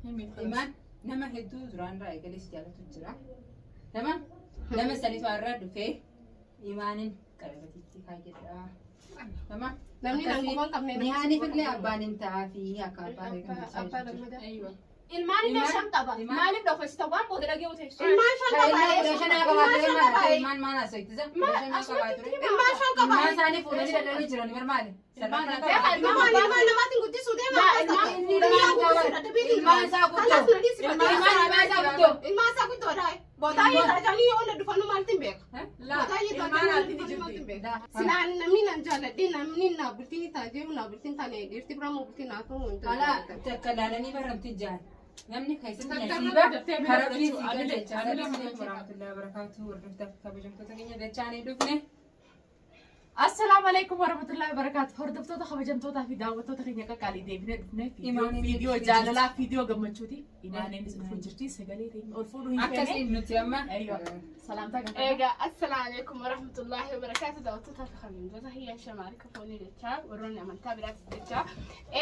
Imaan nama hedduu duraan irraa eegalee si jaalatu jira. Nama nama sanitu irraa dhufee imaanin qalabatitti kaayyadha. Nama Namni nan quban qabne. Nihaaniif illee abbaan hin ta'aa fi akka abbaa Abbaa lammadaa. Ilmaan illee Ilmaan- shan qaba. ilmaan- Maaliif dhoksita waan booda dhaga'uu teessu? Ilmaan shan qaba. Shanaa qabaa ture maal ilmaan maal haasofsiisa? Shanaa qabaa ture. Ilmaan shan qaba. Ilmaan isaanii fuudhanii dadhabanii jiran barmaale. Ilmaan ilmaan namaatiin guddisuu deema. Ilmaan isaa guddoo. Ilmaan isaa guddoo. Ilmaan isaa guddoodha. Bootaayee tajaajilii yoo na dhufannu maaltiin beeka? Bootaayee Ilmaan tajaajilii maaltiin beeka? Silaan namni nan jaalladhe namni na bultiin taajee na bultiin taane dhiirti biraa moo bultiin naa ta'uu hin Alaa danda'u. takka laalanii baramti jaan. Namni keessatti Takka nasiiba daftee bira karaa fi fudhachuu, siiqaa amilee- jechaa amilee Assalamu fudhachuu. warahmatullahi wabarakatuh. Hordoftoota fi kabajamtoota keenya dachaanii dhufne. Assalaamu alaikum warahmatullahi wabarakatuh. Hordoftoota kabajamtootaa fi daawwattoota keenya qaqqaalii deebinee dhufne Imaaneen viidiyoo dhufee jaalalaa viidiyoo gammachuuti. Imaaneenis dhufuu jirti sagalee teenya ol fuudhuu hin feene. Akkasiin nuti amma Aywa. Salaamtaa gaafadha. Egaa assalaamu alaikum warahmatullahi wabarakatuh. Daawwattoota fi kabajamtoota hiyyaa shamaarika foonii jechaa warroonni amantaa biraatis jechaa.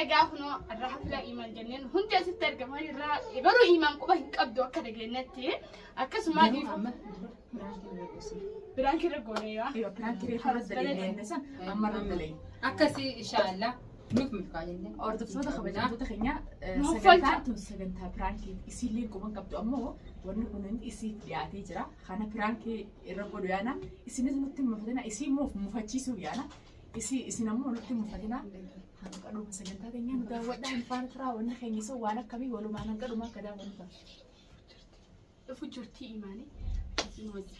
Egaa kunoo irraa hafila imaan jenneen hundi asitti argaman irraa baruu imaan quba hin qabdu akka dhageenyetti akkasuma amma biraan kirra goonee yoo. Aywa piraankii reefu irra dalagee san amma irra dalagee. akkasii inshaallah nuuf milkaa jennee. Hordoftoota kabajamtoota keenya Nuuf sagantaan tolcha. tun sagantaa piraankii isiillee quban qabdu ammoo wanni kun hundi isiif dhiyaatee jira. Kana piraankii irra godhu yaana isinis nutti hin mufatina isii immoo mufachiisuuf yaana isii isin ammoo nutti hin mufatina. Hanga dhuma sagantaa keenya nu daawwadhaa hin faana turaa wanni keenya isa waan akkamii walumaan hanga dhuma akka daawwannu ta'a. Dhufu jirti imaanii. Isin wajjin.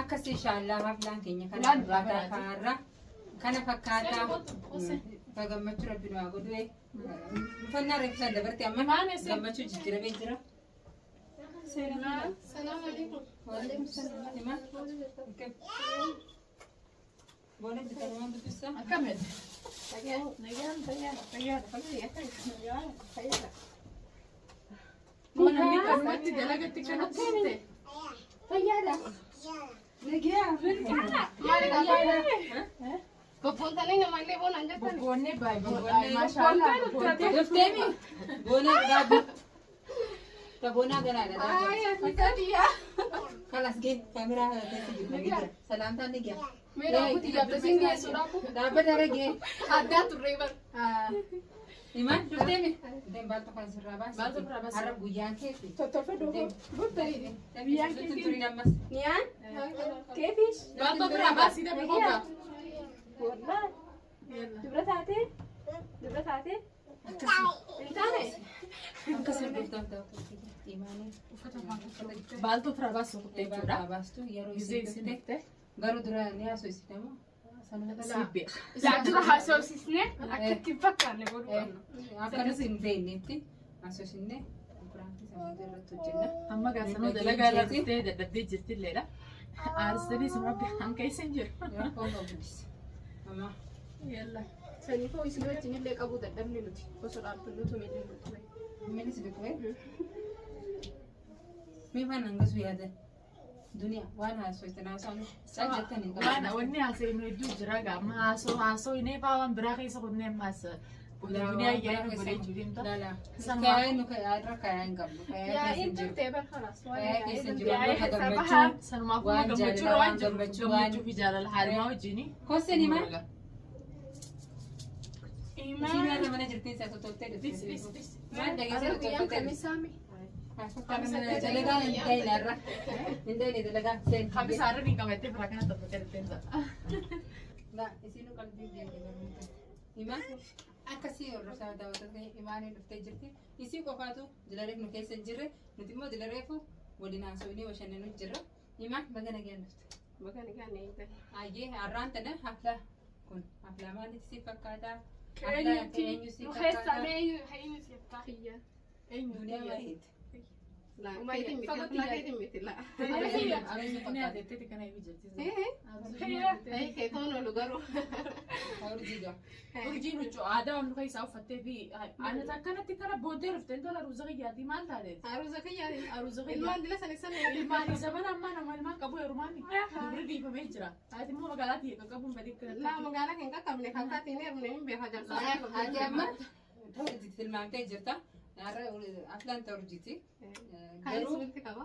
Akkasii inshaallah haflaan keenya kana Fulaan duraa fakkaataa banaati. kanarra kana fakkaataa gammachuu rabbi nu haa godhu. Uffannaa reeffisaa dabarte amma Imaan eessa? gammachuu jijjiiramee jira. Salaam alaikum. Imaan. Boona bitaa waan dubbisaa. Akkamitti? Nagaan fayyaadha fayyaadha fayyaadha fayyaadha. Namni kanumatti dalagatti kanatti ta'e. Fayyaadha. Nagiyaa. Maali gaafa? Bobboontanii namallee boonaan jettan. Bobboonnee baay'ee maashaallah. Dhufteemi. Boona dhaabbi. Boonaa ganaadha. Ay, Afrikaa Kalas gee kaameraa keessa jiru. Salaamtaan ni gee. Meeraa kuti yaabda siin geessuudhaaf. Dhaabbata irra gee. Addaa turree bara. Imaan dhufteemi. Deem baaltu kan sirraa baasi. Baaltu irraa baasi. Har'a guyyaan keeti. Tottolfa duuba. Guuttanii. Guyyaan keeti. Turiin ammas. Niyaan? Keefish? Baatoo biraa baasii dhabe gogaa. Wallahi. Dubra taatee? Dubra taatee? Hin taane? Akkas hordoftoota daawwattoota imaanii. Baaltoo biraa baasuu kuttee jechuudha. Jechuudha. Baastu yeroo Gizee isin isin dhufte. dhufte. Garuu dura ni haasofsitamu. Siif beeka. Laa dura haasofsisnee akka itti hin fakkaanne godhuu qabna. Akka nuti hin beeknetti haasofsinee piraankii sammuu irratti hojjenna. Amma gaasanuu dalagaa irra dhuftee dadhabdee jirtilleedha. Aarsanii sun rabbi hanka isin jiru. Rakkoo qabdis. Amma Yalla. Sanyii isin wajjin illee qabuu dadhabne nuti osoo dhaabbannu miilli nu ture. miilis biqilee. Mee waan hangasu yaada. Duniyaa waan haasoftan haasofnu cal jettanii Waan wanni haasa'inu hedduu jira gaama haasoo haasoo inni faa waan biraa keessa kunneen maas duniyaa ayyaana godhee jiru deemta. Lala. Kayaa nu irra kayaa hin qabnu. Kayaa keessa Yaa'iin hin jiru. turtee bar kalaas. Kayaa keessa hin jiru. Yaa'ii Akka keessa gammachuu. Sanumaaf Waan gammachuu jaalala, waan waan jiru gammachuu, waan- gammachuu fi jaalala haalumaa wajjini. Kooseen himaa. Isiin Imaan. warra mana jirtiin isa tottoltee dhufte. Maal dhageessee Guyyaan tottoltee dhufte? kamisaami. Dalagaan hin ta'in irra. Hin ta'in dalagaan seen. Kamisa harri ni qabattee biraa kana tolfatee dhufteen Ba, isiin qalbii deemte. Imaan akkasii hordofaa daawwattoota imaanii dhuftee jirti. Isii qofaatu dilareef nu keessa hin jirre nuti immoo dilareefu waliin haasofnee bashannanuu jirra. Imaan baga nagaan dhufte. Baga nagaan eegdan. Ayyee har'aan tana hafla kun hafla maalitti si fakkaata? Hafla Eenyuti? eenyu si Nu keessaa fakkaata? mee eenyu eenyu si jettaa? Fiyyaa. Duniyaa bareeddi. Laa keetiin miti. Laa keetiin miti laa. Ee keetoon oolu garuu. Urjiidha. Urjiin huccuu aadaa waan keessaa uffattee fi ani akkanatti kana booddee dhufteen tola aruuza kiyyaatii maal taateeti? Aruuza kiyyaati. Aruuza kiyyaa. Ilmaan dila sana sana. Ilmaan zamana ammaa nama ilmaan qabu heerumaani. Dubri dhiifamee jira. Ati immoo magaalaa tiyya qaqqabuun badi Laa magaalaa kan qaqqabne kan taatiin heerumne hin beekaa jalqabaa. Ati amma ta'u tilmaamtee jirta. Har'a aflaan ta'u urjiiti. Kaanis Garuu walitti qaba.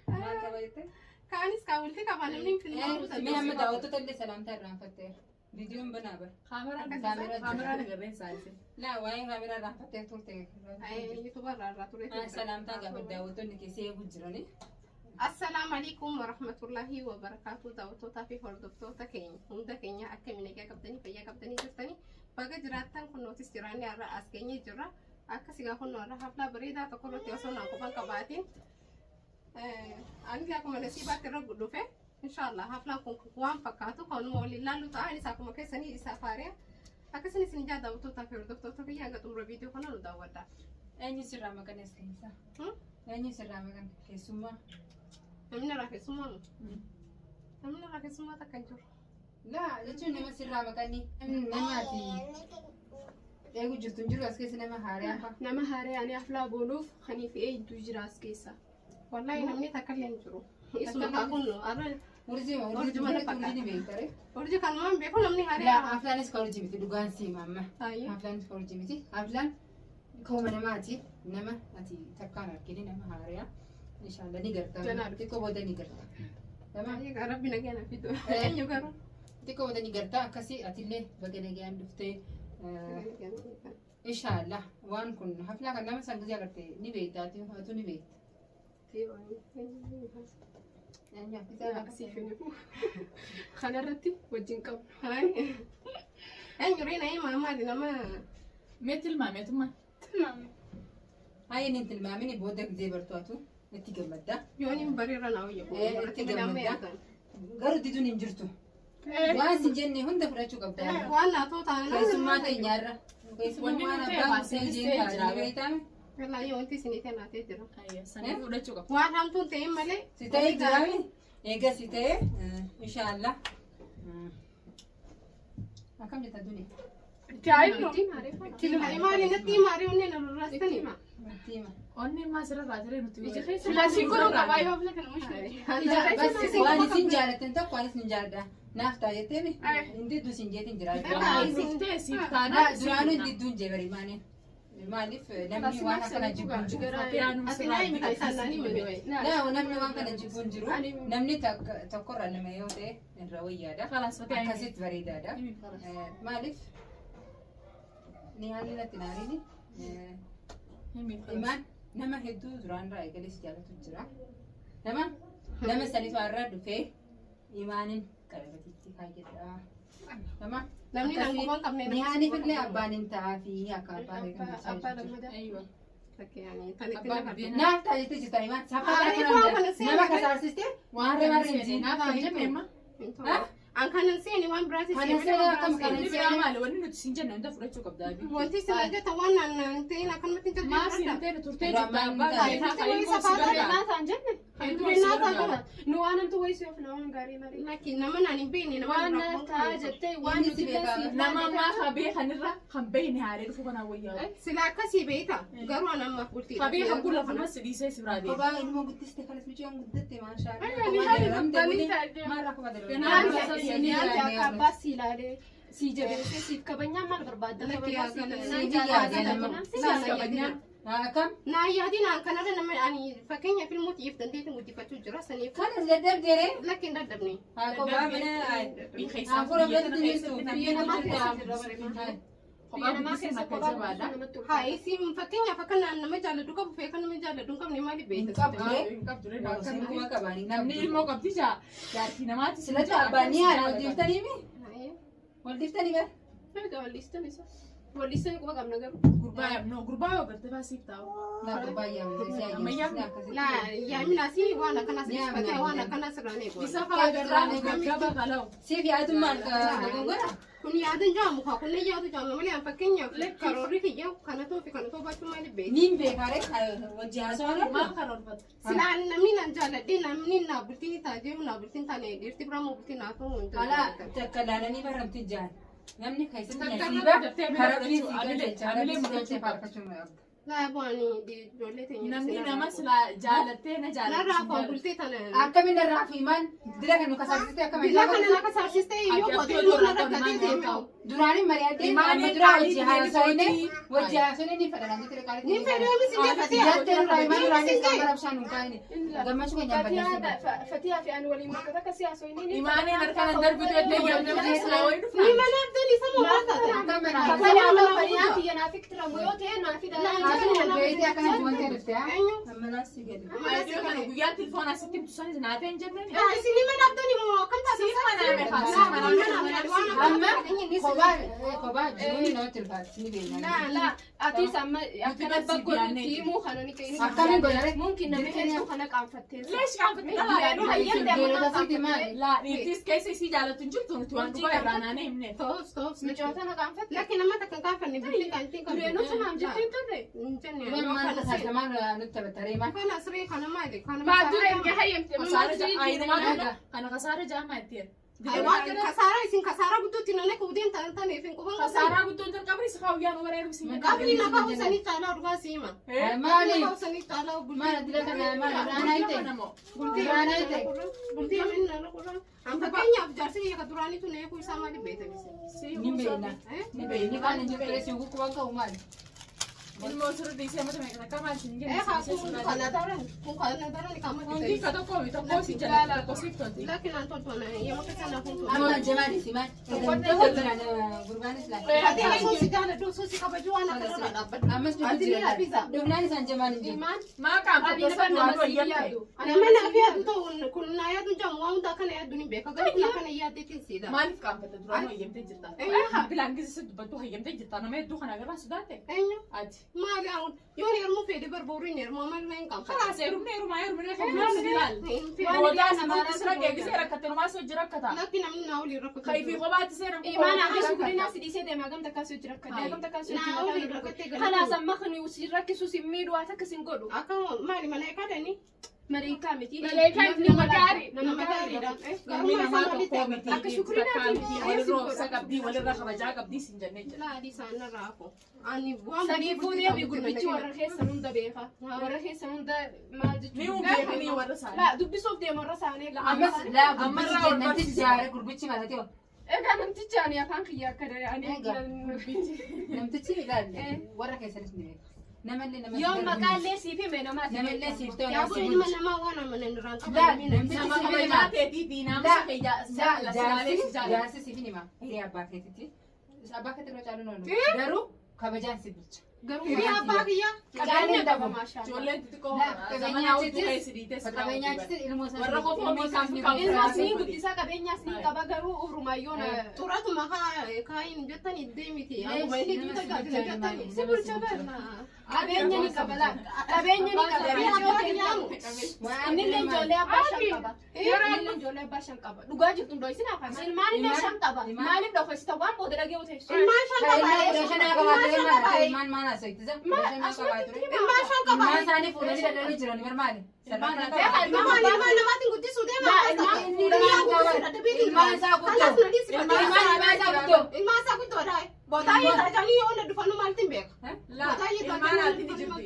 Maal qaba jettee? Kaanis kaa walitti qaba namni hin Mee amma daawwattoota illee salaamtaa irraanfatteera. Viidiyoon banaa bara. Kaameraan agarreen saalise. Laa waa'ee kaameraa irraanfattee turte. Yuutuuba irraa irraa ture. Salaamtaa gaafa daawwattoonni keessee eeguu jirani. Assalaamu alaikum warahmatullahi wabarakaatu. Daawwattootaa fi hordoftoota keenya hunda keenya akka nagaa qabdanii fayyaa qabdanii jirtanii baga jiraattan kunnootis jiraanne har'a as geenye jirra. Akka sigaa kunnoo har'a haflaa bareedaa tokko irratti osoo naan qofan qabaatiin ani akkuma nasiibaatti irra dhufe inshaallah haflaan kun waan fakkaatu kanuma waliin laallu ta'a anis akkuma keessanii isaa faari'a. Akkasini isin ijaa daawwattootaa fi hordoftoota kiyya hanga xumura viidiyoo kana nu daawwadha. Eenyu sirraa maqan as keessa? Eenyu sirraa maqan keessummaa? Namni irraa keessummaa namni irraa keessummaa takka hin jiru. Laa jechuun nama sirraa maqanii nama ati eeguu jirtu hin jiru as keessa nama haaraa fa'a. Nama haaraa ani aflaa boonuuf kanii fi eeyyuu jira as keessa. Wallahi namni takka illee hin jiru. Isuma kaa kun har'a Urjii Urjii urjii mana urjii fakkaata. ni beektare. urjii kanumaan beeku namni Laa haaraa. aflaanis ka urjii miti dhugaan siima amma. Ayyee. Aflaanis ka urjii miti. Aflaan kooma namaati. Nama ati takkaan argine nama haaraa. Inshaallah ni garta. Janaa dhufte. Xiqqoo booda ni garta. Tamam. Ayyee rabbi nagaa na fidu. Eenyu garuu? Xiqqoo booda ni garta akkasii atillee baga nagaan dhuftee. Inshaallah waan kun haflaa kan nama san gizee agarte ni beekta ati atu ni beekta. Eenyu akkasii Akkasii fi kanarratti wajjin qabu. Eenyu reena himaa maali nama Mee tilmaameetummaa? Tilmaame. Hayi inni tilmaamini booda gizee bartu atu itti gammadda. yoon hin bareera naa wayya. Itti gammadda. Garuu diduun hin jirtu. Waan si jenne hunda fudhachuu qabda. Waan naatoo taana. Keessummaa teenyaarra. Keessummaa Wanni waan nuti abbaan hawaasni Hussein jeen ta'e taa'anii jira. beektaame. Wallahi wanti isinii kennaatee jira. Sanii fudhachuu qabda. Waan hamtuun ta'in malee. Si ta'ee jiraame. Eega si ta'ee inshaallah. Akkam jetta duni? Jaayibno. Ani maali natti himaa onneen rurraastanii. Itti hima. Onni maa sirra raajiree nuti. Ija keessa Filaasii godhuu qabaa yoo hafla kana mushni. Bas waan isin jaallattan tokko anis ni jaalladha. Naaf ta'a jetteemi. Hin diddu isin jeetiin jira. Dhuftee siif taanaa. Duraanuu hin didduun jee bari maaliif? Maaliif namni waan akkana jibbu hin jiru? Ati naa himi isaan naan himani wayi. Laa namni waan kana jibbu hin jiru. Namni tokkorra nama yoo ta'e irra wayyaadha. Khalaas fatee. Akkasitti bareedaadha. Maaliif? Ni haalli natti naariini. Imaan nama hedduu duraan irraa eegalee si jaalatu jira. Nama nama sanitu har'a dhufee imaanin qalabatitti kaayyadha. Nama Namni naan quban qabne. ni haaniif illee abbaan hin ta'aa fi akka abbaa Abbaa lammadaa. Aywa. Tanitti Abbaan na biddeen. Naaf ta'a jettee jirta imaan. Safaa Ani kana waan kana seene. nama kasaarsistee waan remarra hin jiin. Naaf hin jenne amma. An kanan seeni waan biraati Kanan seeni seene waan akkam biraa kanan seeni. Inni biraa maali? Wanni nuti siin jenne hunda fudhachuu qabda. Wanti isin hojjetan waan naan naan ta'in akkanumatti hin Maaf siin jalqabna. ta'e turtee Duraan jirta. maal Abbaa ta'e? taayitaa Turtee kan safaa gargaara. Naa ta'an jenne. Hedduu Naa ta'an Nu waan hamtu wayii si'oof nama waan gaarii malee. Lakki nama naan hin beekne nama Waan biraa na quban ta'a qabne. jettee waan Inni nuti si beekaa. siif Nama ammaa ka beekanirra kan beekne haaree dhufu kanaan wayyaa. Sila akkasii beekta garuu an ammaaf bultii. Ka beekan kun lafuma si dhiisee si biraa deema. Kophaa ilmoo guddiste kanas mucaan guddatte maashaa Ni haali guddanii taa'ee. Maal rakkoo badaloo? Nyaanni akka abbaa si ilaalee si jabeessee siif kabajaan maal barbaadda? Lakki Kabajaa siif yaa kennaan galee. jaalala Yaa kennaan si galee. jaalala. Akkam? Naa yaadin an kanarra nama ani fakkeenyaaf ilmoo xiyyeef dandeetiin guddifachuu jira saniif Kanas dadhabdeere? lakki hin dadhabne. Haa kophaa mana Biyya keessaa hafuura biyya tana biratti jirtu. keessatti Biyya namaa namaa keessa keessa jira. Kophaa Biyya namaa guddisuun keessa akka kophaa jabaadha. guddisuun namatti ulfaata. Haa isin fakkeenyaaf akka naan nama jaalladhu qabu fi akka nama jaalladhu hin qabne maaliif Hin beekta? qabdu. Hin qabdu ree. Isin kuma qabaanii. Namni ilmoo qabdi jaa jaartii namaati. Silata abbaan ni haala wal diiftanii mi? Wal diiftanii bara? Egaa wallistan isa. Wallistan quba qabna garuu. Gurbaa no gurbaa yoo garte baasiif taa'u. Naa gurbaa yaamne. Ammayyaa. Laa yaaminaas waan akkanas Ni dhiisfatee amna. waan akkanas irraan eegu. Isa faagarraa gaggaba kalau. Siif yaadummaan dogongora? Kun yaadan jaamu haa kun yaadu jaamu malee an fakkeenyaaf karoorri kiyya kana too fi kana too baachuu maaliif beekta? Niin beekaare wajji haasawaa Maal karoorfatta? Silaa namni naan jaalladhee namni naa bultiin taatee naa bultiin taane dhiirti biraa moo bultiin naa ta'uu hin Alaa danda'u. takka laalanii baramti jaan. Namni keessatti Takka nasiiba daftee karaa fudhachuu, fi amilee galcha mudachuu faarfachuu qabda. Laa bu'anii ijoollee teenya. Namni nama silaa jaalattee na Narraa jaalatti. afaan bultee tana. Akkamiin narraa fi imaan dila kan nu kasaasiste akkamiin Billaa kana na kasaasiste yoo qote ilmoo na rakkatee deeme. Duraanin mari'adhee Imaaniin amma dura qaalii wajji ni haasofne gooti. wajji haasofne ni fedha jettee qaalii. Ni fedhee misi deefatee. Jattee nurraa imaan duraanis kan bara bishaan nu kaa'ine. Gammachuu keenyaan balleessine. Fatiyaa fi ani waliin bakka takka siyaasoo inni. Imaaniin harkaan hin darbitu jettee yaadde malee silaa wayii Ni dhufnaa. mana abdeen isa moo maal taate? Akkam mana Fatiyaa fatiyaa kiyya naaf iktiramu yoo ta'e naaf Haasofne beeytee akkana wanti dhufte haa? Eenyu? Amma laasii gadi. Iddoo kana guyyaa telefoon asitti himtu sanis naatee hin jenneen. Isin mana abdeen immoo akkam taate? Siif manaame haa, siif manaame. Amma kophaa kophaa jiruun namatti ulfaatti ni beekna. Laa laa atis amma akkana bakka himuu kana ni kennu. Akkamiin godhare? Mumkin namni hedduu kana qaanfattee. Leesh qaanfattee dhalaa Hayyamte Beelota sitti maali? Laa dhiirtis keessa isii jaalattu hin jirtu nuti waan dhugaa irraa naanee himne. Ta'us ta'us. Mucoo tana qaanfatte. Lakki nama takka hin kaafanne bultii kan ittiin qabdu. Dureenuu sanaaf jettee turre. Hin jenne. Dureen maal kasaasama nutti taphattaree maal? Kana siree kana maali? Kana Maa dura erga hayyamte Kasaara jaamaa kana kasaara jaamaa itti Kasaara isin kasaara guddootti nana kuudeen tan taneef hin quban. Kasaaraa guddoon jalqabni si kaawwiyaan warra heerumsi hin Qabri na kaawwasanii caalaa dhugaa siima. Maali? Kaawwasanii caalaa Maal dila kana maal raanaa ta'e? Bultii Raanaa ta'e? Bultii amina na quraan. An fakkeenyaaf jaarsi kiyya ka duraanii tun eeguu isaa maaliif beektan isin? Ni beekna. Ni beekna. Waan hin jirre si kukuban ka'u maali? Ilmoo sirri dhiisee mata meeqa takka maal isin Eh haa kun kana daran kun kana daran kama Hundi ka tokkoo fi tokkoo si jalatti tokkoo siif tolti. Lakki naan toltu ana yema keessa na kun toltu. Amma jamaadhi si maal? Gurbaanis laata. Ati osoo si jaaladhu osoo si kabaju waan akka irra dhaabbadhu. Ammas Ati ni hafiza. Dhufnaan isaan jamaan hin jiru. Imaan Maa ani qaanfatte nama osoo nama du'aan siif wayyamte. yaadu. Nama naaf yaadu ta'u kun naa yaadu hin waan hunda akkana yaadu ni beeka garuu kun akkana yaaddeetiin siidha. Maaliif qaanfatte duraan wayyamtee jirta? Eenyu? Bilaan gisisa dubbattu hayyamtee jirta nama hedduu kana agarraa sodaatte. Eenyu? Ati. Maali haun yoo heerumuu fedhe barbooriin heerumuu maal hin qaanfatu. Kalaas heerumne heerumaa heerumne kan biraan ni ilaalla. Waan Boodaas hiriyaa nuti sira namaa geeggisee rakkatte numaa si hojii rakkata. Lakki namni naa olii rakkatu. Kayfii kophaatti seera Imaan akka shukurinaa si dhiisee deema gamta akkas hojii rakkate gamta akkas hojii Naa olii mataa rakkattee Kalaas amma kan si rakkisu si miidhu waan akkas hin godhu. Akka maali maleekaa dhani? Maleekaa miti. Maleekaa miti, nama gaarii. Nama Nama gaariidha. gaariidha. Namni namaa tokkoo miti. Akka shukurinaa miti. Walirra obsa qabdii walirra kabajaa qabdii sin jennee jira. Laadii isaan irraa hafu. Ani waan Saniifuu deemi gurbichi warra keessan hunda beeka. Warra keessan hunda maal Ni jechuudha. beekanii warra isaanii. Laa dubbisuuf deema warra isaanii. Ammas laa Ammarraa gurbichi ol namtichi barsiisa. jaare gurbichi malatee Egaa namtichi ani afaan kiyya akka ani Egaa. Namtichi ilaalle warra keessanis ni beeka. Namallee nama Yoo maqaallee siif hime namaati. Namallee siif ta'u Yaa kun ilma namaa waan amanan irraan qaban. Laa namtichi Nama siif kabajaa hima. teetii fi naamusa keeyyaa silaalee si jaalladha. Jaarsi siif hima. Hiree abbaa keetitti. Abbaa keetti irra caaluun oolu. Garuu kabajaan si bulcha. Garuu Hiree abbaa kiyyaa. qabeenya qaba maashaa. Ijoolleen xixiqqoo Laa, zamanaa hudduu keessa dhiitee silaa Qabeenyaa hudduu achitti ilmoo isaa. Warra qofoo miikaan fi kan Ilmaas ni guddisaa qabeenyaas ni qaba garuu urumayyoo na. Xuratuma kaayin jettani deemiti. Akkuma inni duuta gaafina jettani. Si bulcha bara. Qabeenya ni qaba laa. Qabeenya ni qaba. Hiree abbaa kiyyaa mu. Innillee ijoollee abbaa shan qaba. Innillee ijoollee abbaa shan qaba. Dhugaa jirtu hundoo isin afaan. Ilmaanillee shan qaba. Maaliif dhokosita waan booda dhagee teessu. Ilmaan shan Kudha qabaa. shanaa qabaatee maal ilmaan maal haasofte? Kudha shanaa qabaatee. Ilmaan shan qabaa. Ilmaan isaanii fuudhanii daldaluu jiran barmaali. Ilmaan ilmaan namaatiin guddisuu deema. Ilmaan isaa guddoo. Ilmaan isaa guddoo. Ilmaan isaa guddoodha. Bootaa yoo tajaajilanii yoo na dhufanu maaltiin beeka? Laa ilmaan haati ni jirti.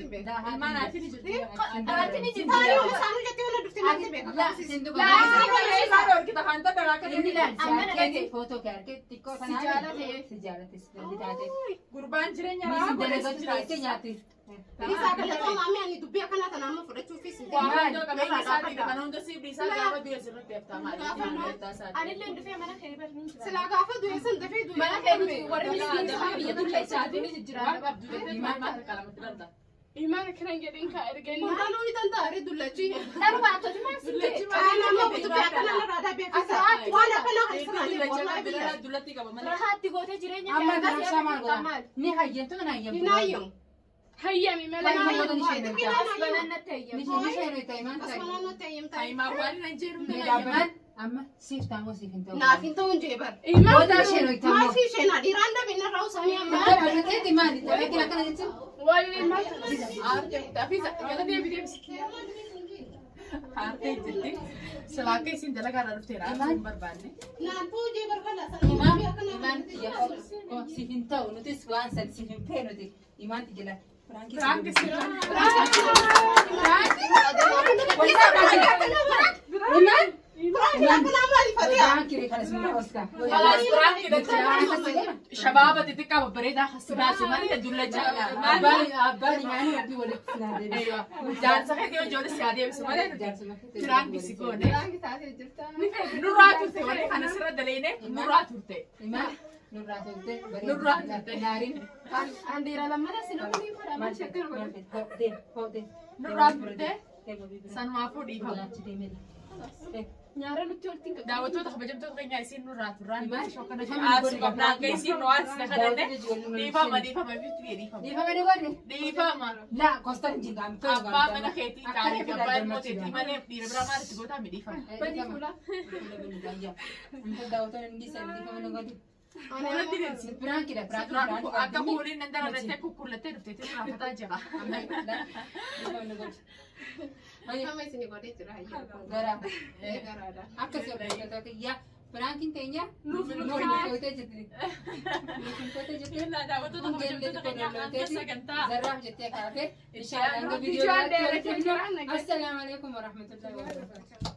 Ilmaan haati ni jirti. Haati ni jirti. Taanii yoo isaanii jettee yoo na dhufte maaltiin beeka? Laa isin duuba. Isaa dhorkita kan ta'e akka Inni laal Amma si argee footoo kee argee xiqqoo Si sanaa jaalate. si jaalate si taate. Gurbaan jireenya Ni raa si godhee si dalagatu teessee jiraachisa. nyaatti. Isaa galatoo maamii ani dubbii akkanaa tana amma fudhachuufis hin Waan deemu. hunda qabeenya isaatii kan hunda siif dhiisaa gaafa du'e sirriitti haftaa maali? Anillee dhufee mana kee bari ni jira. Silaa gaafa du'e san dafee du'e. Mana kee nuti warri miskiin isaa biyya dulleessaa ni jijjiirama. Waan qabdu jettee maal maal qalamatti dhalta? Imaan akkana hin jedhin kaa erganii. Kuntaanuu ni danda'a aree dullachi. Dharuma atoti maal sitte? Dullachi Ani amma dubbii akkanaa narraa dhaabee waan akkanaa kan sirraa wallahi biyya. Dullatti qaba malee. Rahaatti gootee jireenya Amma kee kana ibsaa maal maal? godha? Ni hayyamtu na hayyamtu. Hin hayyamu. Hayyami malee. Hayyami. As banannatti hayyamu. Ni isheen itti himan ta'e. Asuma naannootti hayyamtaa. Taayimaa waan hin jedhu. Ni dhaabban amma siif taamoo siif hin ta'u. Naaf hin ta'u hin jee bar. Imaan Booda isheen itti ammoo. Maal fi isheen dhiiraan dhabe narraa usamee amma. Taphatteetti maali? Taphattiin akkana jechuun. waa'ee maal Aartee Hafiza jala deebi deebisi. Aartee jirti. Silaa akka isin dalagaa irraa dhufteera aartuu hin barbaanne. Naan ta'u jee bar kala sana. Imaan imaan xiyya siif hin ta'u nutis waan san siif hin feenuti imaan xiyya Prank si Imaan. Prank kana sun Oscar. Kalaas prank shabaaba xixiqqaa babbareedaa sibaase malee dulla jaalala. Abbaan imaanii rabbii walitti sinaa deebisu. Jaarsa keetii ijoollee si adeemsu malee prank si goone. Prank taatee jirta. Nurraa turte wanni kana sirra daleene nurraa turte. Imaan nurraa turte. Nurraa turte. Naariin. Andiira lammata si namni godha maal shakkar godha. Hodhee hodhee. Nurraa turte sanumaafuu dhiifama. Nyaara nutti oltiin qabu. Daawwattoota kabajamtoota keenyaa isiin nurraa turraan Imaan. shokkana aasu qabna akka isiin nu aarsite kanallee dhiifama dhiifama bitti dhiifama. Dhiifama ni godhe. Dhiifama. Laa kostan jigaan. Abbaa mana keetii taa'ee fi abbaa ilmoo teetii malee dhiira biraa maalitti gootaa mi dhiifama. Badii fuula. Fuulatti deemsi. Piraankidha Duraan piraankii. akka fuuliin nan dararrattee kukkullattee dhuftee raafataa jira. Amma isin godhee jira hayyuu. Gara Garaadha. akkasii obboleettota kiyya piraankiin teenya Nuuf nuuf milkootee jirti. Nuuf milkootee jirti. Daawwattoota kabajamtoota keenyaa hanga sagantaa Zarraaf jettee kaafee. Inshallah hanga Viidiyoo viidiyoo dheeratee jira. Assalaamu alaikum warahmatullahi wabarakatuh.